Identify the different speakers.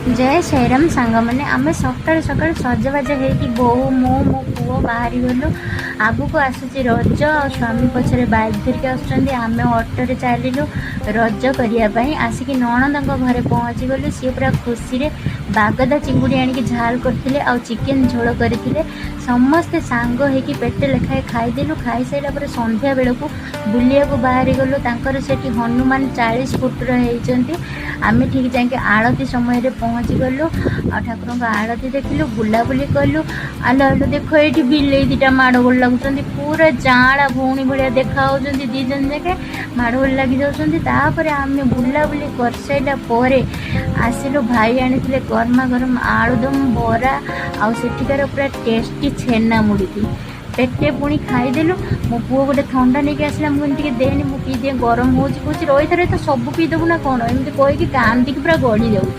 Speaker 1: ଜୟ ଶ୍ରୀରାମ ସାଙ୍ଗମାନେ। ଆମେ ସକାଳୁ ସକାଳୁ ସଜବାଜ ହେଇକି ବୋଉ, ମୁଁ, ମୋ ପୁଅ ବାହାରିଗଲୁ। ଆଗକୁ ଆସୁଛି ରଜ ଆଉ ସ୍ୱାମୀ ପଛରେ ବାଇକ୍ ଧରିକି ଆସୁଛନ୍ତି। ଆମେ ଅଟୋରେ ଚାଲିଲୁ ରଜ କରିବା ପାଇଁ। ଆସିକି ନଣନ୍ଦଙ୍କ ଘରେ ପହଞ୍ଚିଗଲୁ। ସିଏ ପୁରା ଖୁସିରେ ବାଗଦା ଚିଙ୍ଗୁଡ଼ି ଆଣିକି ଝାଲ କରିଥିଲେ ଆଉ ଚିକେନ୍ ଝୋଳ କରିଥିଲେ। ସମସ୍ତେ ସାଙ୍ଗ ହେଇକି ପେଟେ ଲେଖାଏ ଖାଇଦେଲୁ। ଖାଇସାରିଲା ପରେ ସନ୍ଧ୍ୟା ବେଳକୁ ବୁଲିବାକୁ ବାହାରିଗଲୁ। ତାଙ୍କର ସେଠି ହନୁମାନ 40 ଫୁଟର ହେଇଛନ୍ତି। ଆମେ ଠିକ୍ ଯାଇକି ଆଳତି ସମୟରେ ପହଞ୍ଚିଗଲୁ ଆଉ ଠାକୁରଙ୍କ ଆଳତି ଦେଖିଲୁ, ବୁଲାବୁଲି କଲୁ। ଆଲୋ ଆଲୋ, ଦେଖ, ଏଇଠି ବିଲେଇ ଦିଟା ମାଡ଼ଗୋଳ ଲାଗୁଛନ୍ତି। ପୁରା ଯାଆଁଳା ଭଉଣୀ ଭଳିଆ ଦେଖା ହେଉଛନ୍ତି। ଦି ଜଣ ଯାକେ ମାଡ଼ଗୋଳ ଲାଗି ଯାଉଛନ୍ତି। ତାପରେ ଆମେ ବୁଲାବୁଲି କରିସାରିଲା ପରେ ଆସିଲୁ। ଭାଇ ଆଣିଥିଲେ ଗରମା ଗରମ ଆଳୁଦମ, ବରା ଆଉ ସେଠିକାର ପୁରା ଟେଷ୍ଟି ଛେନା ମୁଡ଼ିକି। ପେଟେ ପୁଣି ଖାଇଦେଲୁ। ମୋ ପୁଅ ଗୋଟେ ଥଣ୍ଡା ନେଇକି ଆସିଲା। ମୁଁ କହିଲି, "ଟିକେ ଦେନି, ମୁଁ ପିଇଦିଏ, ଗରମ ହେଉଛି।" କହୁଛି, "ରହିଥା ରହିଥା, ସବୁ ପିଇଦେବୁ ନା କ'ଣ?" ଏମିତି କହିକି କାନ୍ଦିକି ପୁରା ଗଡ଼ି ଯାଉଛି।